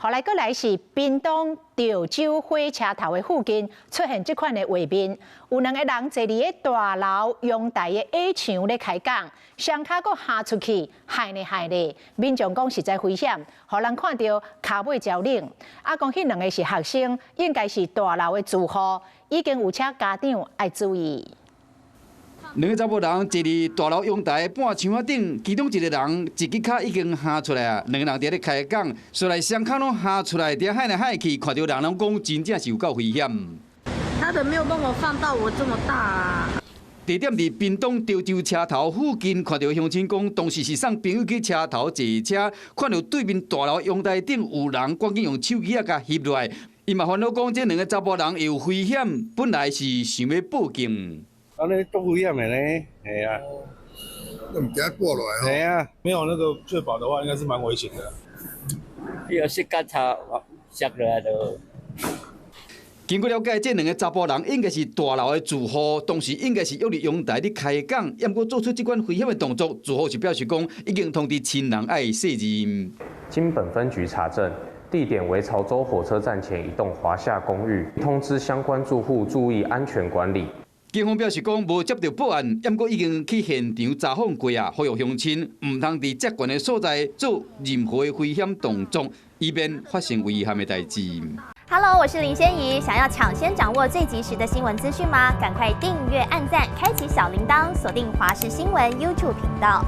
予來閣來是屏東潮州火車頭的附近出現這款的畫面，有兩个人坐佇咧大樓陽台的矮牆咧開講，雙跤閣縖出去，害呢害呢，民眾講實在危險，予人看著跤尾焦冷。啊，講彼兩个是學生，應該是大樓的住戶，已經有請家長愛注意。兩个查埔人坐佇大樓陽台半牆仔頂，其中一个人一支跤已經縖出來啊，兩个人佇咧開講，紲來雙跤攏縖出來，佇遐害來害去，看著人攏講真正是有夠危險。他的沒有辦法放到我這麼大啊。地點佇屏東潮州車頭附近，看著鄉親講，當時是送朋友去車頭坐車，看著對面大樓陽台頂有人，趕緊用手機仔共翕落來。伊嘛煩惱講，這兩个查埔人有危險，本來是想欲報警。按呢足危險的呢，係啊，都毋驚跌落來吼。係啊，沒有那個確保的話，應該是蠻危險的。伊個摔跤摔落來就。經過了解，這兩个查埔人應該是大樓的住戶，當時應該是約佇陽台咧開講，毋過做出這款危險的動作，住戶是表示講已經通知親人愛細認。經本分局查證，地點為潮州火車站前一棟華廈公寓，通知相關住戶注意安全管理。警方表示講無接著報案，毋過已經去現場查訪過啊，呼籲鄉親毋通佇遮懸的所在做任何的危險動作，以免發生遺憾的代誌。 Hello，我是林仙怡，想要搶先掌握最及時的新聞資訊嗎？趕快訂閱、按讚、開啟小鈴鐺，鎖定華視新聞 YouTube 頻道。